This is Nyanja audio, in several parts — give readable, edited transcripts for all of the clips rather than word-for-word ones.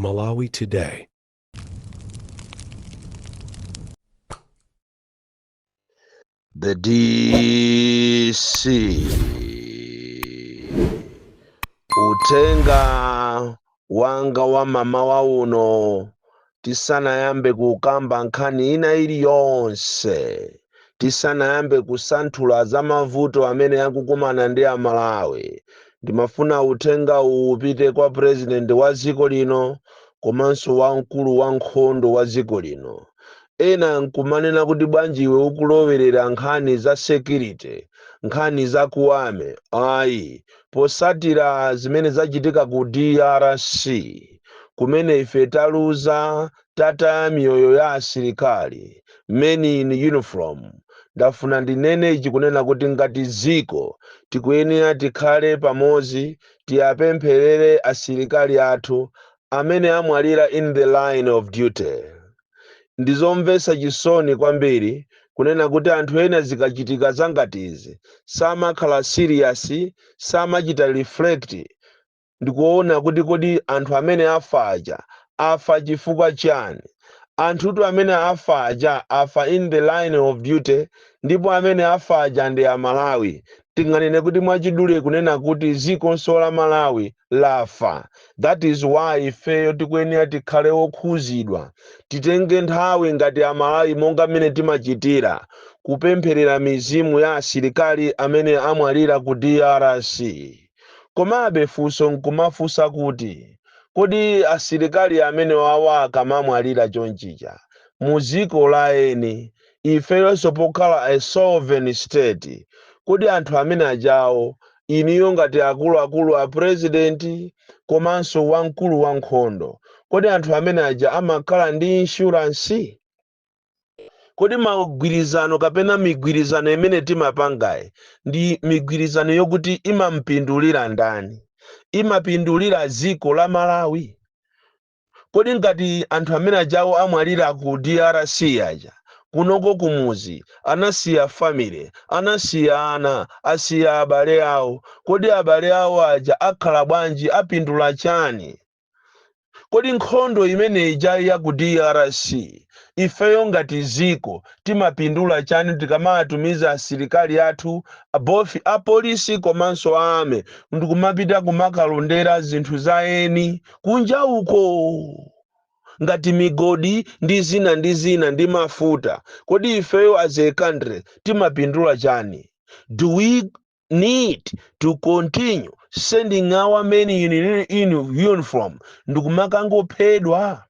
Malawi Today. The DC Uthenga wanga wa mamawa uno tisanayambe kukamba nkhani ina iliyonse, tisanayambe kusanthula za mavuto amene akukumana ndi Amalawi, ndimafuna uthenga uwu upite kwa President wa dziko lino komanso wamkulu wa nkhondo wa dziko lino. Ena nkumanena kuti bwanji iwe ukulowerera nkhani za security, nkhani za ku army. Ayi, posatira zimene zachitika ku DRC kumene ife taluza, tataya miyoyo ya asilikali, men in uniform, ndafuna ndinene ichi kunena kuti ngati dziko tikuyenera tikhale pamodzi, tiyapempherere asilikali athu amene amwalira in the line of duty. Ndizomvetsa chisoni kwambiri kunena kuti anthu ena zikachitika zangati izi samakhala serious, samachita reflect ndikuona kuti kodi anthu amene afa aja afa chifukwa chani. Anthutu amene afa aja afa in the line of duty, ndipo amene afa aja ndi Amalawi. Tinganene kuti mwachidule kunena kuti dzikonso la Malawi lafa. That is why ifeyo tikuyenera tikhale okhuzidwa, titenge nthawi ngati Amalawi monga mmene timachitira kupempherera mizimu ya asilikali amene amwalira ku DRC. Komabe funso nkumafunsa kuti kodi asilikali amene wawa akamamwalira chonchija mu dziko la eni, ifeyonso pokhala a sovereign state, kodi anthu amene ajawo, iniyo ngati akuluakulu a president komanso wamkulu wa nkhondo, kodi anthu amene aja amakhala ndi insurance? Kodi magwirizano kapena migwirizano imene timapangayi ndi migwirizano yokuti imampindulira ndani? Imapindulira dziko la Malawi? Kodi ngati anthu amene ajawo amwalira ku DRC aja, kunoko kumuzi anasiya family, anasiya ana, asiya abale awo, kodi abale awo aja akhala bwanji, apindula chani? Kodi nkhondo imene ija ya ku DRC, ifeyo ngati ziko timapindula chani tikamatumiza asilikali athu, both apolisi komanso army, ndikumapita kumakalondera zinthu za eni kunja uko ngati migodi ndi zina ndi zina ndi mafuta? Kodi ifeyo as a country timapindula chani? Do we need to continue sending our men in uniform ndikumakangophedwa?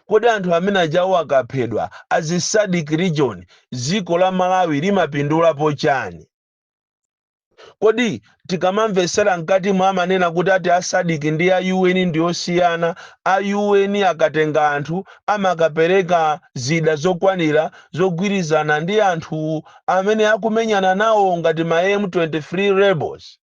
Kodi anthu amene ajawo akaphedwa as a SADC region, dziko la Malawi limapindulapo chani? Kodi tikamamvesera mkati mwa amanena kuti ati a SADC ndi a UN ndi osiyana, a UN akatenga anthu amakapereka zida zokwanira zogwirizana ndi anthu amene akumenyana nawo ngati ma M23 rebels.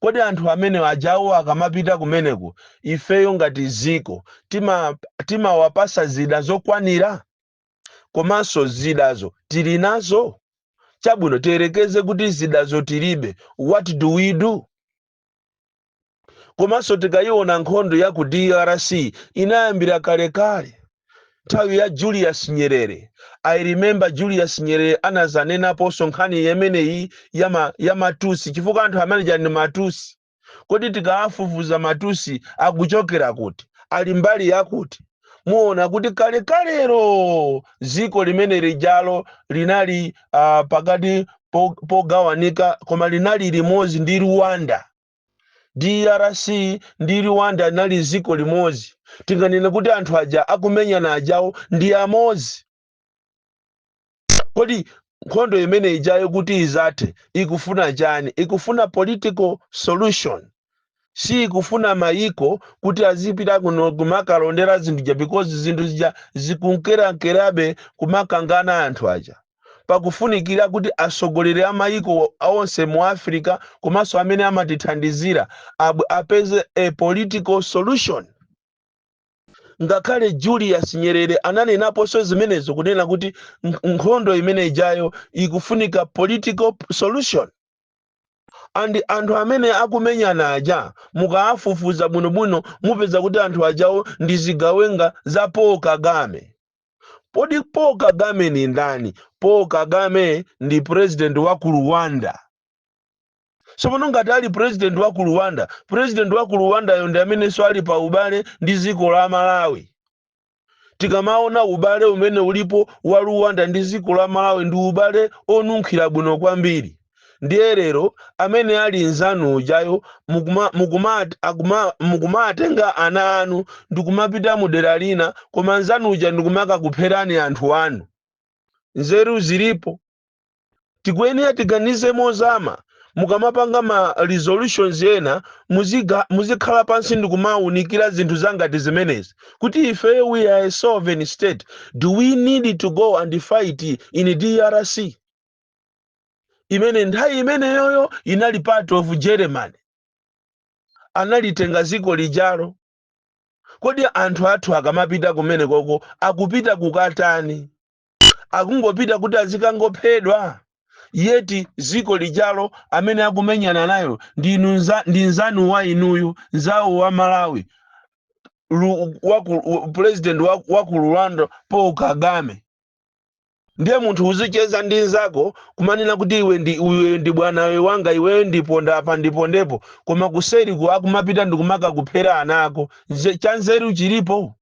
Kodi anthu amene ajawo akamapita kumeneko, ifeyo ngati ziko timawapasa zida zokwanira? Komanso zidazo tili nazo? Chabwino, tiyerekeze kuti zidazo tilibe, what do we do? Komanso tikayiona nkhondo ya ku DRC inayambira kalekale nthawi ya Julius Nyerere. I remember Julius Nyerere anazanenaponso nkhani imeneyi ya Matusi, chifukwa anthu amene ndi Matusi. Kodi tikaafufuza Matusi akuchokera kuti, ali mbali yakuti, muona kuti kalekalero dziko limene lijalo linali pakati pogawanika, koma linali limodzi ndi Rwanda. DRC ndi Rwanda linali dziko limodzi. Tinganene kuti anthu aja akumenyana ajawo ndi amodzi. Kodi nkhondo imene ijayo kuti izathe ikufuna chani? Ikufuna political solution, si ikufuna mayiko kuti azipita kuno kumakalondera zinthu ja, because zinthu zija zikunkerankerabe kumakangana anthu aja. Pakufunikira kuti atsogoleri a mayiko onse mu Africa komanso amene amatithandizira apeze a political solution. Ngakhale Julius Nyerere ananenaponso zimenezo, kunena kuti nkhondo imene ijayo ikufunika political solution. And anthu amene akumenyana aja, mukaafufuza bwinobwino, mupeza kuti anthu ajawo ndi zigawenga za Paul Kagame. Podi Paul Kagame ni ndani? Paul Kagame ndi president wa ku Rwanda. Tsopano ngati ali president wa ku Rwanda, president wa ku Rwandayo ndi amenenso ali pa ubale ndi dziko la Malawi. Tikamaona ubale umene ulipo wa Rwanda ndi dziko la Malawi, ndi ubale onunkhira bwino kwambiri. Ndiye lero amene ali nzanu ujayo mukumatenga ana anu ndikumapita mu dera lina, koma nzanu uja ndikumakakupherani anthu anu. Nzeru zilipo? Tikuyenera tiganize mozama. Mukamapanga ma resolutions ena, muzikhala pansi ndikumawunikira zinthu zangati zimenezi, kuti ife, we are a sovereign state. Do we need to go and fight in DRC, imene nthawi imeneyoyo inali part of Germany? Analitenga ziko lijalo. Kodi anthu athu akamapita kumene koko, akupita kukatani? Akungopita kuti azikangophedwa? Yeti ziko lijalo amene akumenyana nayo ndi nzanu wa inuyo, nzawo wa Malawi, president wa ku Rwanda, Paul Kagame. Ndiye munthu uzicheza ndi nzako, kumanena kuti iwe ndi bwanawe wanga, iweyo ndiponda apa ndipondepo, koma kuseriku akumapita ndikumakakuphera ana ako. Chanzeru chilipo?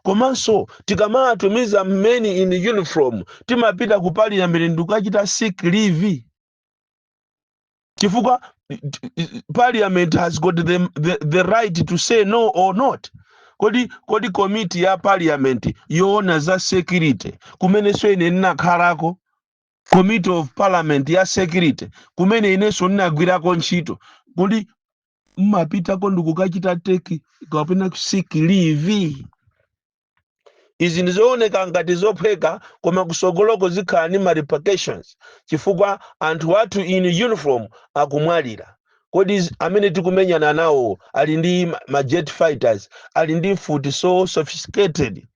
Komanso tikamatumiza men in uniform, timapita ku parliament ndikukachita sick leave, chifukwa parliament has got the right to say no or not. Kodi komiti ya parliament yoona za security, kumenenso ine ndinakhalako, committee of parliament ya security, kumene inenso ndinagwirako ntchito, kodi mmapitako ndikukachita take kapena sick leave? Izi ndizooneka ngati zophweka, koma kusogoloko zikhala ndi ma repercussions, chifukwa anthu athu in uniform akumwalira. Kodi amene tikumenyana nawo ali ndi ma jet fighters, ali ndi mfuti so sophisticated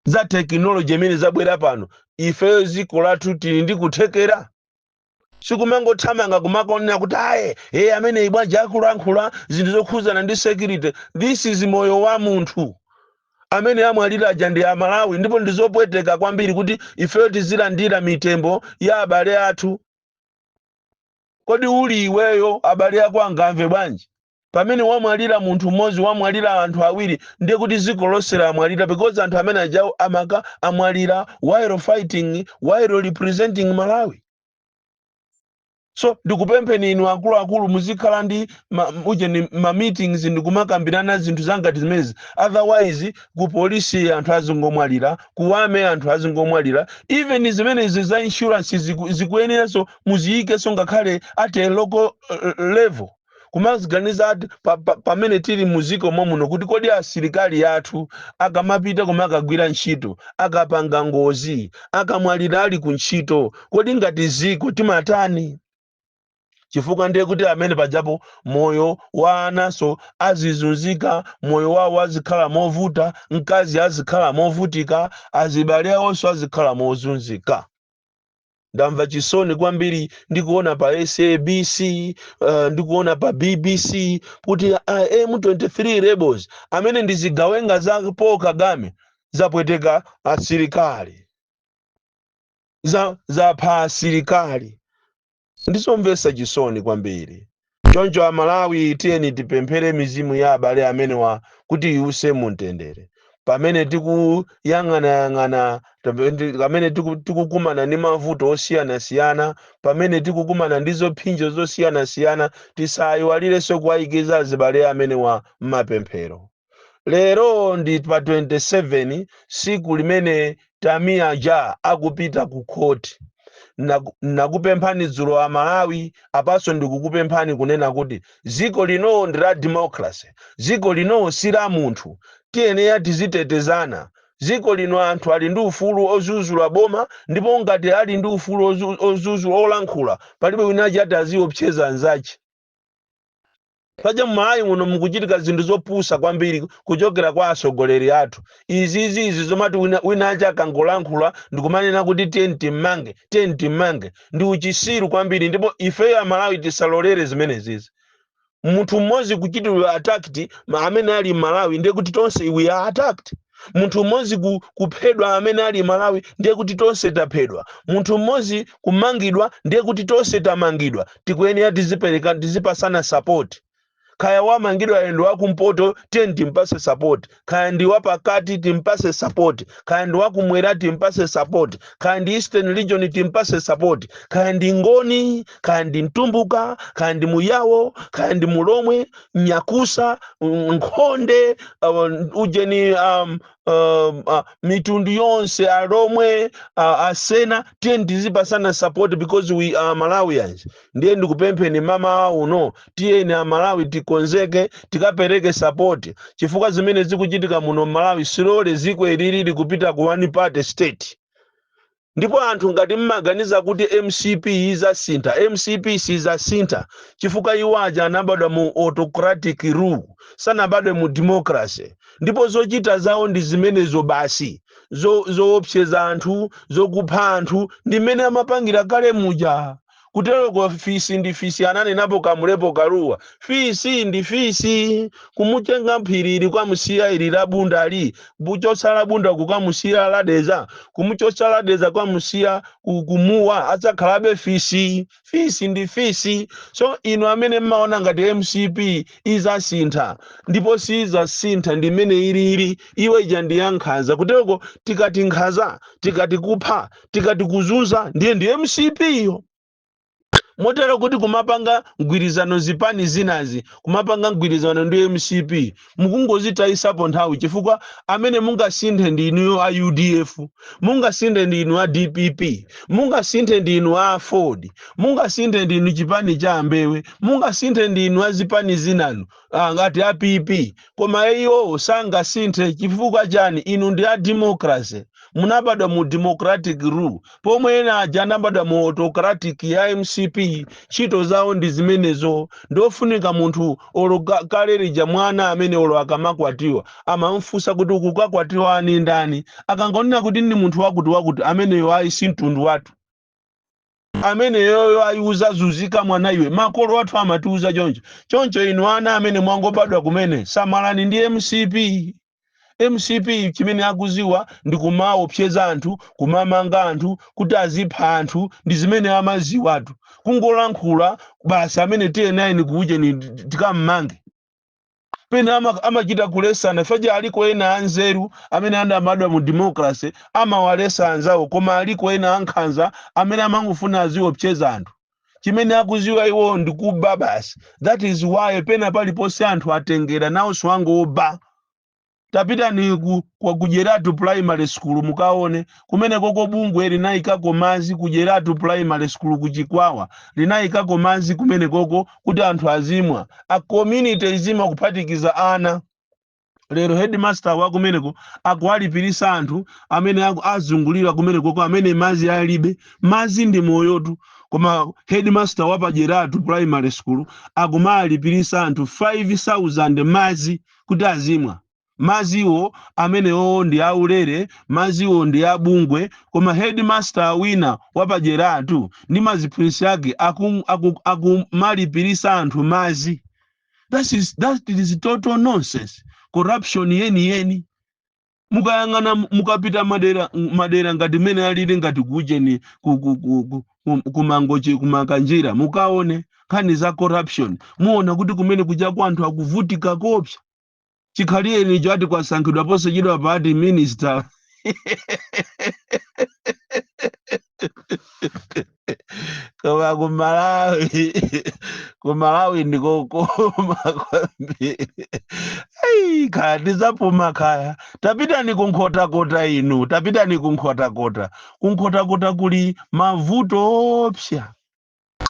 za technology imene zabwera pano. Ifeyo dziko lathu tili ndi kuthekera? Sikumangothamanga kumakonena kuti aye, hey, amene ibwaja akulankhula zinthu zokhuzana ndi security. This is moyo wa munthu. Amene amwalira aja ndi Amalawi, ndipo ndizopweteka kwambiri kuti ifeyo tizilandira mitembo ya abale athu. Kodi uli iweyo, abale ako angamve bwanji pamene wamwalira munthu mmodzi, wamwalira anthu awiri? Ndiye kuti dziko lonse lamwalira, because anthu amene ajawo amaka amwalira while fighting, while representing Malawi. So ndikupempheni inu akuluakulu, muzikhala ndi uje ni ma meetings ndikumakambirana zinthu zangati zimenezi. Otherwise ku polisi anthu azingomwalira, ku army anthu azingomwalira. Even zimenezi za insurance zikuyeneranso muziyikenso ngakhale at a local level, kumaziganiza ati pamene tili muziko momuno, kuti kodi asilikali athu akamapita kumakagwira ntchito, akapanga ngozi, akamwalira ali ku ntchito, kodi ngati ziko timatani? Chifukwa ndiye kuti amene pajapo moyo wa anaso azizunzika, moyo wawo azikhala movuta, mkazi azikhala movutika, azibale awonso azikhala mozunzika. Ndamva chisoni kwambiri ndikuona pa SABC, ndikuona pa BBC kuti M23 rebels, amene ndi zigawenga za Paul Kagame, zapweteka asilikali, zapha asilikali. Ndizomvetsa chisoni kwambiri. Choncho Amalawi, tiyeni tipemphere mizimu ya abale amenewa kuti iwuse mumtendere, pamene tikuyang'anayang'ana, pamene tikukumana ndi mavuto osiyanasiyana, pamene tikukumana ndi zopsinjo zosiyanasiyana. Tisayiwalirenso kuwayikiza azibale amenewa m'mapemphero. Lero ndi pa 27, siku limene Tamia Ja akupita ku khoti. Nakupemphani dzulo Amalawi, apanso ndikukupemphani kunena kuti dziko lino ndi la democracy, dziko lino si la munthu. Tiyenera tizitetezana. Dziko lino anthu ali ndi ufulu ozuzula boma, ndipo ngati ali ndi ufulu ozuzula, olankhula, palibe wina achati aziopseza anzace. Paja mMalawi muno mukuchitika zinthu zopusa kwambiri kuchokera kwa atsogoleri athu. Izizi izi zomati wina aja akangolankhula ndikumanena kuti tiyeni timmange, tiyeni timmange, ndi uchisiru kwambiri. Ndipo ifeyo Amalawi tisalolere zimenezizi. Munthu mmodzi kuchitidwa attacked amene ali Malawi, ndiye kuti tonse we are attacked. Munthu mmodzi kuphedwa amene ali Malawi, ndiye kuti tonse taphedwa. Munthu mmodzi kumangidwa, ndiye kuti tonse tamangidwa. Tikuyenera tizipereka, tizipasana support. Kaya wamangidwa ndi wakumpoto, tiye timpase support. Kaya ndi wapakati, timpase support. Kaya ndi wakumwera, timpase support. Kaya ndi Eastern Region, timpase support. Kaya ndi Ngoni, kaya ndi Mtumbuka, kaya ndi Muyawo, kaya ndi Mulomwe, Nyakusa, Nkhonde, ujeni, mitundu yonse, Alomwe, Asena, tiye tizipasana support because we are Malawians. Ndiye ndikupempheni mmawa uno, tiyeni Amalawi tikonzeke, tikapereke support, chifukwa zimene zikuchitika muno Malawi, slowly ziko ilili likupita ku one party state. Ndipo anthu ngati mmaganiza kuti MCP izasintha, MCP sizasintha, chifukwa iwo aja anabadwa mu autocratic rule, sanabadwe mu democracy. Ndipo zochita zawo ndi zimenezo basi, zoopseza anthu, zokupha anthu, ndi mmene amapangira kale muja. Kuteroko fisi ndi fisi, ananenapo Kamulepo Kaluwa, fisi ndi fisi. Kumutenga mphiriri kwamusiya ili la Bundali, kuchotsa la Bunda kukamusiya ladeza, kumuchotsa ladeza kwamusiya kumuwa, adzakhalabe fisi. Fisi ndi fisi. So inu amene mmaona ngati MCP izasintha, ndipo sizasintha, ndi mmene ilili. Iwe ija ndi yankhanza. Kuteroko tikati nkhanza, tikati kupha, tikati kuzunza, ndiye ndi MCP yo. Motero kuti kumapanga mgwirizano zipani zinazi, kumapanga mgwirizano ndi MCP, mukungozitayisapo nthawi, chifukwa amene mungasinthe ndi inuyo a UDF, mungasinthe ndi inu a DPP, mungasinthe ndi inu a Ford, mungasinthe ndi inu chipani cha Ambewe, mungasinthe ndi inu a zipani zinanu, ngati a PP. Koma iwo sangasinthe. Chifukwa chani? Inu ndi a democracy, munabadwa mu democratic rule, pomwe ena aja anabadwa mu autocratic ya MCP. Ntchito zawo ndi zimenezo. Ndofunika munthu olo kale lija mwana amene olo akamakwatiwa amamfunsa kuti ukukakwatiwa ani ndani. Akangonena kuti ndi munthu wakuti wakuti, ameneyo ayi, si mtundu wathu ameneyoyo, ayiuza zuzika mwana iwe. Makolo athu amatiuza choncho. Choncho inu ana amene mwangobadwa kumene, samalani ndi MCP. MCP chimene akuziwa ndi kumaopseza anthu, kumamanga anthu kuti azipha anthu, ndi zimene amaziwatu. Kungolankhula basi, amene tiye naye kuuje tikammange. Pena amachita kulesana faja. Aliko ena anzeru amene anabadwa mu democracy, amawalesa anzawo, koma aliko ena ankhanza amene amangofuna aziopseza anthu. Chimene akuziwa iwo ndi kuba basi. That is why pena paliponse anthu atengera nawonso angoba. Tapitani ku Kudyeratu Primary School mukaone kumene koko bungwe linayikako madzi. Kudyeratu Primary School kuChikwawa linayikako madzi kumene koko kuti anthu azimwa, a community izimwa kuphatikiza ana. Lero headmaster wa kumeneko akuwalipirisa anthu amene azungulira kumene koko amene madzi alibe. Madzi ndi moyotu, koma headmaster wa Padyeratu Primary School akumalipirisa anthu 5000 madzi kuti azimwa. Maziwo amenewo ndi aulere, maziwo ndi abungwe, koma headmaster wina wapadyeratu ndi maziphunzitsi ake akumalipirisa anthu madzi. That is total nonsense, corruption yeni yeni. Mukayang'ana, mukapita madera madera ngati mmene alili, ngati kujeni kuMangochi, kuMakanjira, mukaone nkhani za corruption, muona kuti kumene kuja kwa anthu akuvutika kopsa. Chikhaliyeni icho ati kwasankhidwa posachedwa pati minister. Koma kuMalawi, kuMalawi ndikokoma kwambiri. Ai, kaya ndizapuma kaya. Tapitani kuNkhotakota inu, tapitani kuNkhotakota. KuNkhotakota kuli mavuto opsa.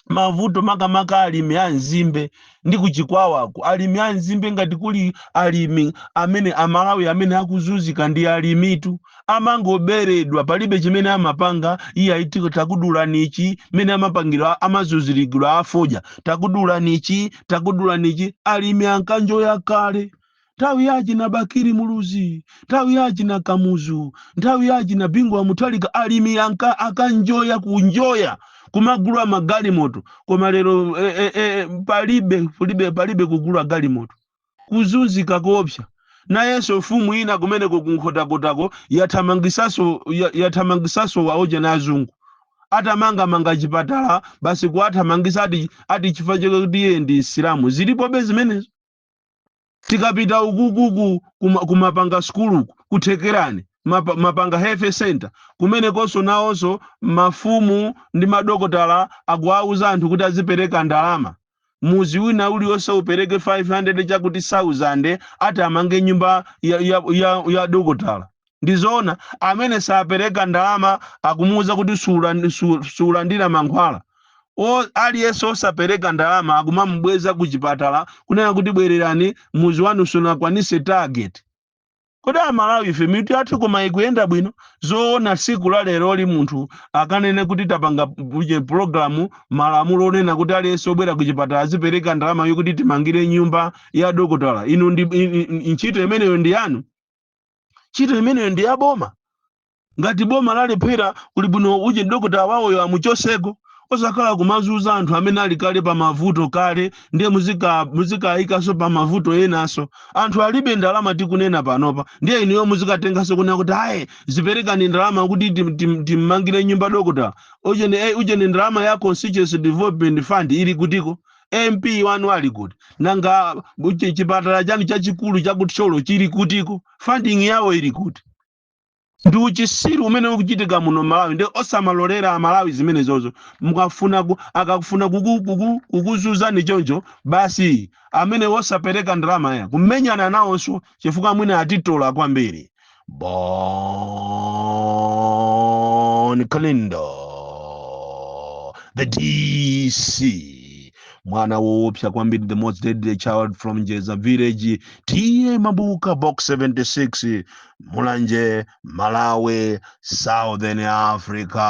Mavuto makamaka alimi a nzimbe ndi kuchikwawako. Alimi a nzimbe, ngati kuli alimi amene Amalawi amene akuzunzika ndi alimitu, amangoberedwa, palibe chimene amapanga. Iye aiti takudulanichi, mene amapangira amazunziridwa afodya, takudulanichi, takudulanichi. Alimi ankanjoya kale nthawi yachi na Bakili Muluzi, nthawi yachi na Kamuzu, nthawi yachi na Bingu wa Mutharika. Alimi anka akanjoya, kunjoya kumagula magalimoto, koma lero palibe, palibe, palibe kugula galimoto, kuzunzika kopsa. Nayenso mfumu ina kumeneko kunkhotakotako yathamangisaso yathamangisaso waoje na azungu atamangamanga chipatala basi, kuwathamangisa ati chifukwa chake kuti iye ndi Isilamu. Zilipobe zimenezo. Tikapita ukukuku kumapanga sukuluku kuthekerani Mapanga Health Center, kumenekonso nawonso mafumu ndi madokotala akuwauza anthu kuti azipereka ndalama, muzi wina uliwonse upereke 500 chakuti 1000, ati amange nyumba ya dokotala. Ndizoona, amene sapereka ndalama akumuwuza kuti sulandira mankhwala. Aliyense osapereka ndalama akumamubweza ku chipatala kunena kuti bwererani, muzi wanu sunakwanise target. Kodi Amalawi ife mitu yathu koma ikuyenda bwino? Zoona tsiku la leroli munthu akanene kuti tapanga uje program, malamulo onena kuti aliyense obwera ku chipatala azipereka ndalama yokuti timangire nyumba ya dokotala? Inu ndi ntchito imeneyo ndi yanu? Ntchito imeneyo ndi ya boma. Ngati boma lalephera, kuli bwino uje dokotala wawoyo amuchoseko, osakhala kumazuza anthu amene ali kale pa mavuto kale, ndiye muzikayikanso pa mavuto enanso. Anthu alibe ndalama tikunena panopa, ndiye inuyo muzikatenganso kunena kuti ayi, ziperekani ndalama kuti timmangire nyumba dokotala. Ujeni ndalama ya Constituency Development Fund ili kutiko? MP wanu ali kuti? Nanga chipatala chanu chachikulu chakuthyolo chili kutiko? Funding yawo ili kuti? Ndi uchisiru umene ukuchitika muno Malawi, ndi osamalolera Amalawi zimenezozo. Mukafuna akafuna kukuzuzani choncho basi, amene wosapereka ndalama ya kumenyana nawonso, chifukwa mwina atitola kwambiri. Bon Kalindo, the DC, mwana woopsa kwambiri, the most deadly child from Njeza village, T/A Mabuka, Box 76, Mulanje, Malawi, Southern Africa.